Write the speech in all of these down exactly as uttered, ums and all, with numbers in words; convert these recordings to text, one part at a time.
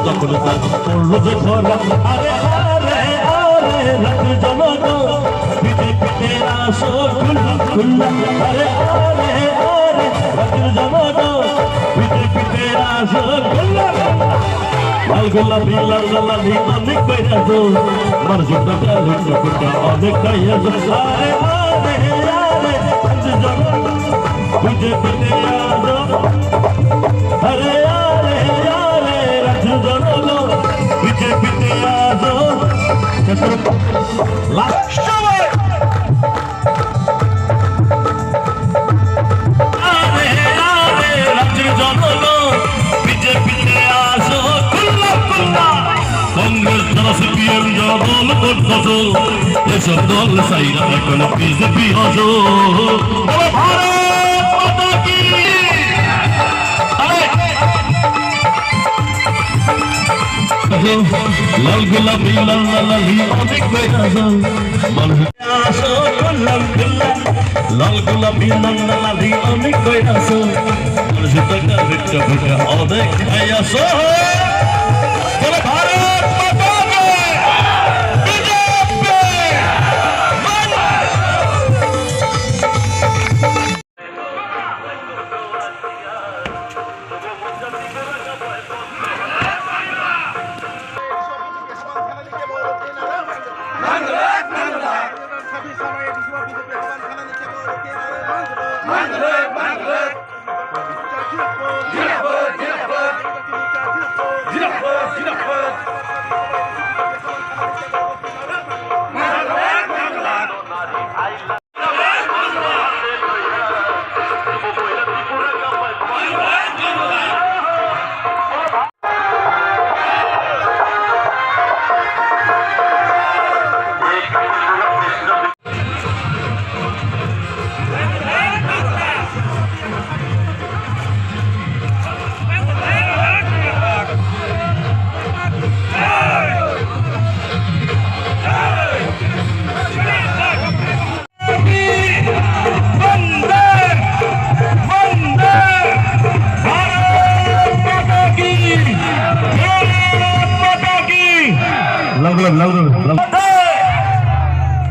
Polo je khora, are, are, are, rakh jono do, B J P te aso, kulla, kulla, are, are, are, rakh jono do, B J P te aso, kulla, kulla. Lal gulabi, lal gulabi, onek paira do, mar jutta ka, lutta kutta, onek kaya do, are, are, are, rakh jono do, B J P te aso. Are, are, are, rakh jono do, B J P te aso. Last. Are, are, rakh jono do, B J P te aso. Kulla, kulla. Congress jara C P M jara dol kothos, esob dol saira ekhon B J P hoso. Bolo Bharat Mata Ki! Are! Lal gulabi, lal lali, onek paira do. Aso, kulla, kulla. Lal gulabi, lal lali, onek paira do. Mar jutta ka, lutta kutta, onek kaya do. Bolo Bharat Mata Ki! B J P! Vande, Vande, Bharat Mata Ki, Bharat Mata Ki। লাল গোলাপ, লাল গোলাপ, লাল।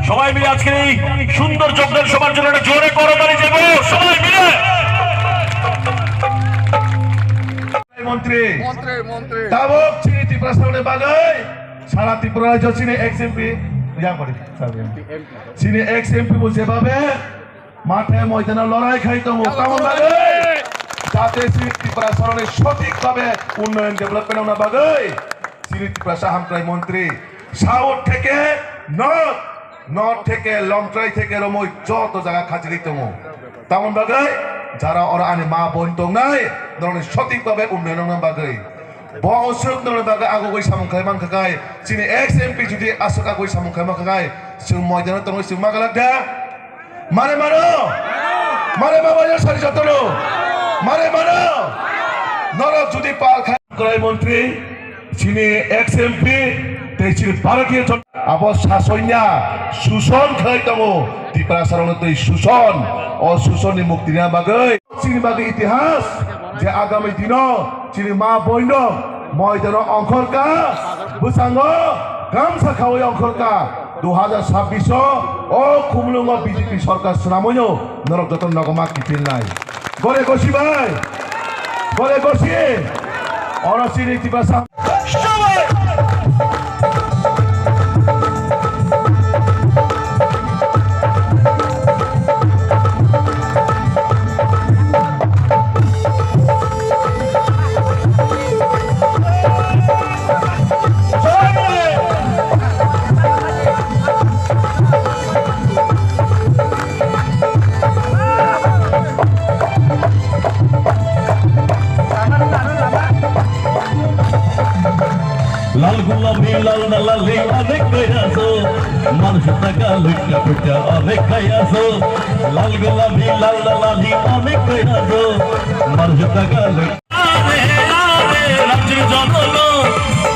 সবাই মিলে আজকের এই সুন্দর যোগদান সভার জন্য একটা জোরে করতালি দেব, সবাই মিলে। মন্ত্রী, মন্ত্রী, মন্ত্রী। Tabok chini Tiprasa rokni bagwi sara Tripura rajyo chini ex M P, ya, pori, chini ex M P bo jebabe mathe moidano lorai khai tongo, tamoni bagwi jate chini Tiprasa rokni sothik babe unnoyon development wngna bagwi chini Tiprasa hamkrai montri South theke North, North theke Longtrai theke romoi joto jaga khachigwi tongo. Tamoni bagwi jara oro ani ma boin tongnai norokni sothik babe unnoyon wngna bagwi. Bo aswk norokni bagwi agugwi samung khai mankha khai, chini ex M P jodi aswk agugwi samung khai mankha khai, chwng moidano tongwi chwng ma galak da? Mare mano? Mare ma bai sari jotono? Mare mano? Norok jodi pal khai kwrai montri, chini ex M P tei chini Bharatiya Janata abo sasoinya suson khlai tongo, Tiprasa rokno tei suson, o susonni mukti rina bagwi. Chini bagwi itihas je agami dino chini ma boino moidano ongkhorka, bwsango gamsa khawi ongkhorka, dui hajar sabbish o, o Khumulwngo B J P sorkar swnamoino norok joto nogo ma kiphilnai. Gore gosi bai, gore gosi, oro chini Tiprasa. Lal gulabi, lal na lali, onek kaya so. Manus taka lukya pukya, onek kaya so. Lal gulabi, lal na lali, onek kaya so. Manus taka luk- Are, are, rakh jono do,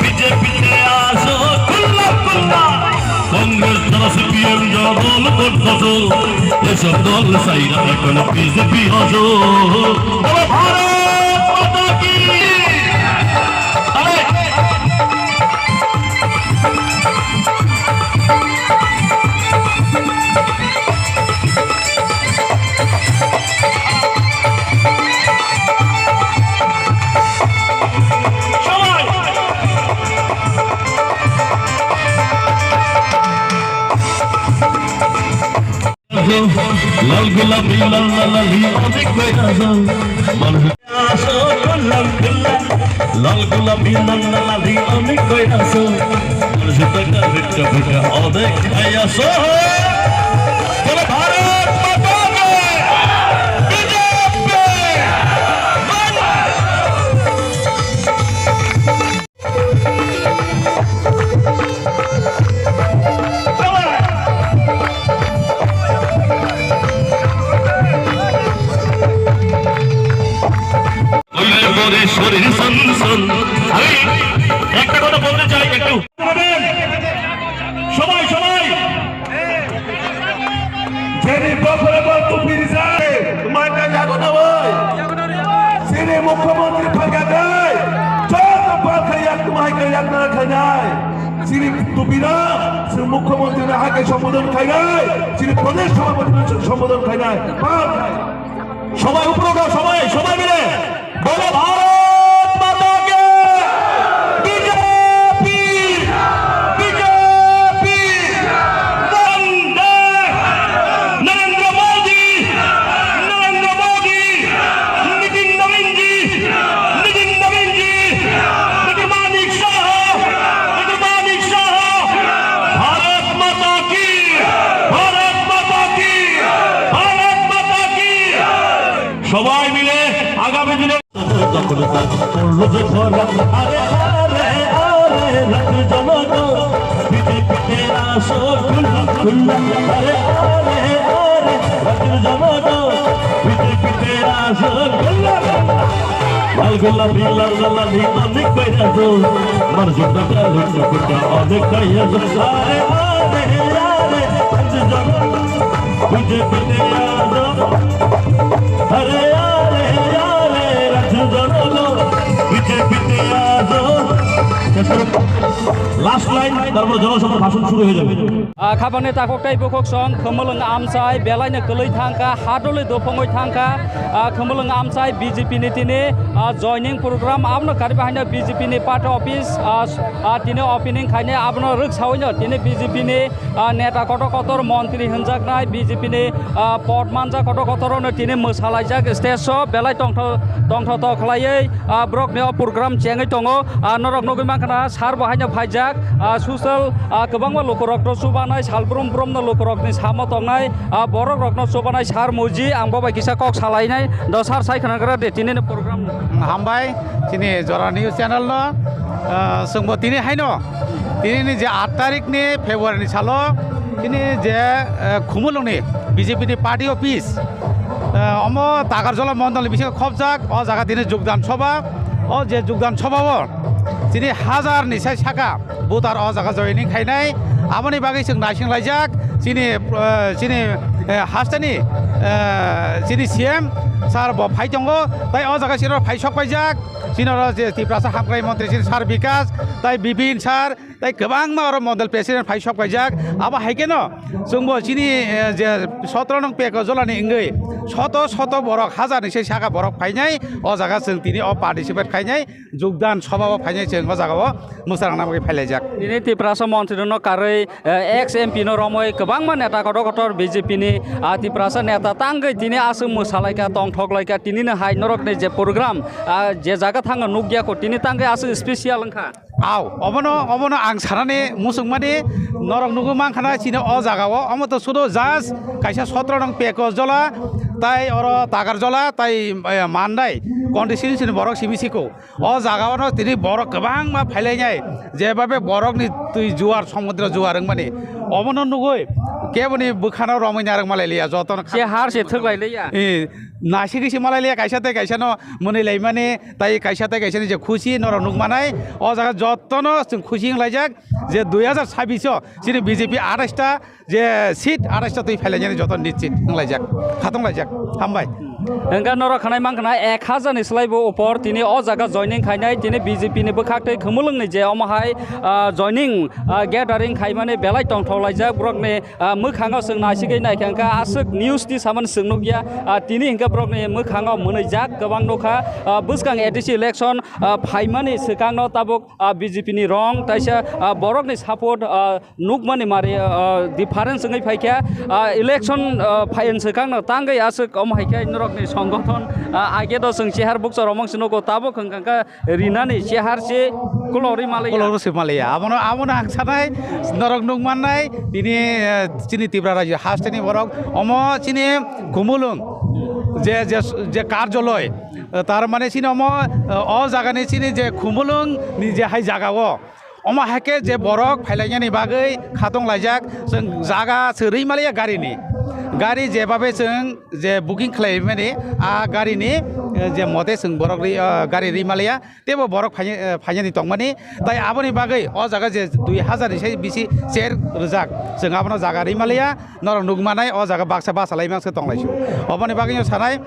B J P te aso, kulla, kulla. Congress jara C P M jara dol kothos, esob dol saira ekhon B J P hoso. Bolo Bharat Mata Ki! Are, Lal gulabi lal lal lal hi onek koira so. Lal gulabi lal lal lal hi onek koira so. Bole Bharat Mata ki B J P. আমি একটা কথা বলতে চাই একটু। সবাই, সবাই। Jeni bokol bokol tupiri jai, mai kai yago na bai. Chini mukhyamantri phai kai, joto bal khai yak, mai kai yak na khai nai. Chini tupira, chini mukhyamantri na hai kai sombodon khai nai. Chini pradesh sabhapati na sombodon khai nai. Bal khai. সবাই উপরে উঠো, সবাই, সবাই মিলে। Bole Bharat Mata ki B J P, B J P, Vande Narendra Modi, Narendra Modi, Nitin Nabin ji, Nitin Nabin ji, Doctor Manik Saha, Doctor Manik Saha, Bharat Mata ki, Bharat Mata ki, Bharat Mata ki. সবাই মিলে আগামী দিনে আরে আরে আরে রাত জনগণ বিজেপিতে আসো খুল্লা খুল্লা। আরে আরে আরে রাত জনগণ বিজেপিতে আসো খুল্লা খুল্লা। লাল গোলাপি লাল লাল লাল অনেক কইরা তো আমার জন্য কালো টুকটা অনেক কইরা তো। আরে আরে আরে রাত জনগণ বিজেপিতে আসো। আরে আরে আরে রাত জনগণ বিজেপিতে আসো। লাস্ট লাইন, তারপর জনসভার ভাষণ শুরু হয়ে যাবে। Ah, khapangni takhuk tei bukhuk song khumulwng amchai belaino kwlwi thangkha, hadolwi dophongwi thangkha. Ah, khumulwng amchai B J P ni tini, ah, joining program, abono karwi bahaino B J P ni party office, ah, s-, ah, tini opening khainai, abono rwksawino tini B J P ni, ah, neta kotor kotor montri hwnjaknai B J P ni, ah, pot manjak kotor kotor no tini mwsalaijak stage o belai tongtho tongtho tok khlaiwi, ah, borokni o program chengwi tongo. Ah, norok nugwi mankha na sir bo haino phaijak, ah, social, ah, kwbangma lukurokno chubanai, sal brum brumno lukurokni samo tongnai, ah, borokrokno chubanai sir muji, ang bo bai kisa kok salainai, do sir sai khwnagra de tinini program. Hambai, chini Jora News Channel no, ah, chwngbo tini haino, tinini je aat tarikni February ni salo, tini je, eh, Khumulwngni B J P ni party office, eh, omo Takarjala mondolni bisingo khopjak, o jaga tini jogdan sobha, o je jogdan sobha o chini hajar ni sai saka voter o jaga joining khainai, aboni bagwi chwng naising laijak, chini, eh, chini, eh, hasteni, eh, chini C M sir bo phai tongo, tai o jaga chini phai sok paijak, chini oro je Tiprasa hamkrai montri chini sir Bikas, tai Bipin sir, tai kwbangma oro mondol president phai sok paijak, abo hai kheno chwngbo chini, eh, je sotro nong peko jolani wngwi soto soto borok hajar ni sai saka borok phainai, o jaga chwng tini o participate khainai, jogdan sobha o phainai chwng o jaga o mwsa rwna bagwi phailaijak. Tini Tiprasa montri no karwi, eh, ex M P no romwi kwbangma neta kotor kotor B J P ni, ah, Tiprasa neta tangwi tini aswk mwsalaikha, tongthoklaikha, tini no hai norokni je program, ah, je jaga thango nukya kho, tini tangwi aswk special wngkha. Aw, obono, obono ang sanani muchungmani norok nugwi mankha na chini o jaga o, omo to sudo just kaisa sotro nong peko jola, tai oro Takarjala, tai, eh, Mandai constituency ni borok simi siko. O jaga o no tini borok kwbangma phailainai, jebabe borokni twi juar, somudro juar wngmani. Obono nugwi keboni bwkhano romwi narwk malai liya, jotono se har se thwk lai liya. Eh, naisingwi se malai liya, kaisa tei kaisa no mwnwi laimani, tai kaisa tei kaisa ni je khusi norok nukmanai, o jaga jotono chwng khusi wnglaijak je dui hajar sabbish o chini B J P atais ta je seat atais ta twi phailainani joto nischit wnglaijak, khatunglaijak. Hambai. Hwnkhe norok khwnai mankha na ek hazar ni slai bo upor tini o jaga joining khainai, tini B J P ni bwkhak tei khumulwng ni je omo hai, ah, joining, ah, gathering khaimani belai tongthok laijak borok ni, ah, mwkhango chwng naisigwi naikha hwnkhe aswk news ni samani chwng nukya, ah, tini hwnkhe borok ni mwkhango mwnwijak kwbang nukha, ah, bwskang A D C election, ah, phaimani swkang no tabuk, ah, B J P ni rong taisa, ah, borok ni support, ah, nukmani mari, ah, difference wngwi phaikha, ah, election, ah, phaiyung swkang no tangwi aswk omo hai khe norok ni songgothon, ah, age do chwng chehar bukcha romong se nugo tabuk hwnkha khe rinani chehar se kolori malai. Kolori se malai. Abono, abono ang sanai norok nukmannai tini, eh, chini Tripura rajyo hasteni borok omo chini khumulwng je, je, je karjoloi, eh, tar mane chini omo, eh, o jagani chini je khumulwng ni je hai jaga o. Omo hai khe je borok phailainani bagwi khatong laijak, chwng jaga se rwi maliya garini. Gari jebabe chwng je booking khlaimani, a garini, eh, je mote chwng borok rwi, ah, gari rwi maliya, teibo borok phai-, eh, phainani tongmani. Tai aboni bagwi o jaga je dui hazar ni sai bisi cher rwjak, chwng abono jaga rwi maliya. Norok nukmanai o jaga baksa basa lai mangsa tonglaisio. Oboni bagwino sanai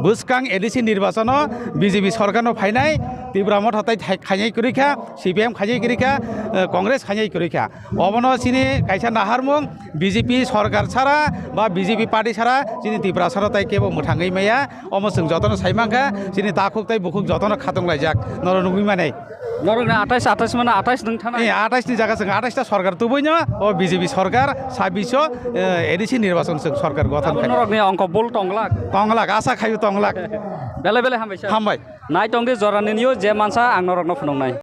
bwskang A D C nirbachono B J P sorkarno phainai Tipra Motha tai thai-, khainai kwrwi kha, C P M khainai kwrwi kha, eh, Congress khainai kwrwi kha. Obono chini kaisa naharmung B J P sorkar sara ba B J P party sara chini Tiprasano tai kebo mwthangwi maya. Omo chwng jotono sai mankha, chini takhuk tai bukhuk jotono khatong laijak, norok nugwi manai. Norokni atais, atais mano atais nwng thana? Eh, atais ni jaga chwng atais ta sorkar tubuino, o B J P sorkar, sabbish o, eh, A D C nirbachon chwng sorkar gothon khai. Norokni ongko bul tonglak? Tonglak, asa khayu tonglak. Belai belai hambai sir. Hambai. Nai tongdi jorani news je mansa ang norokno phunuknai.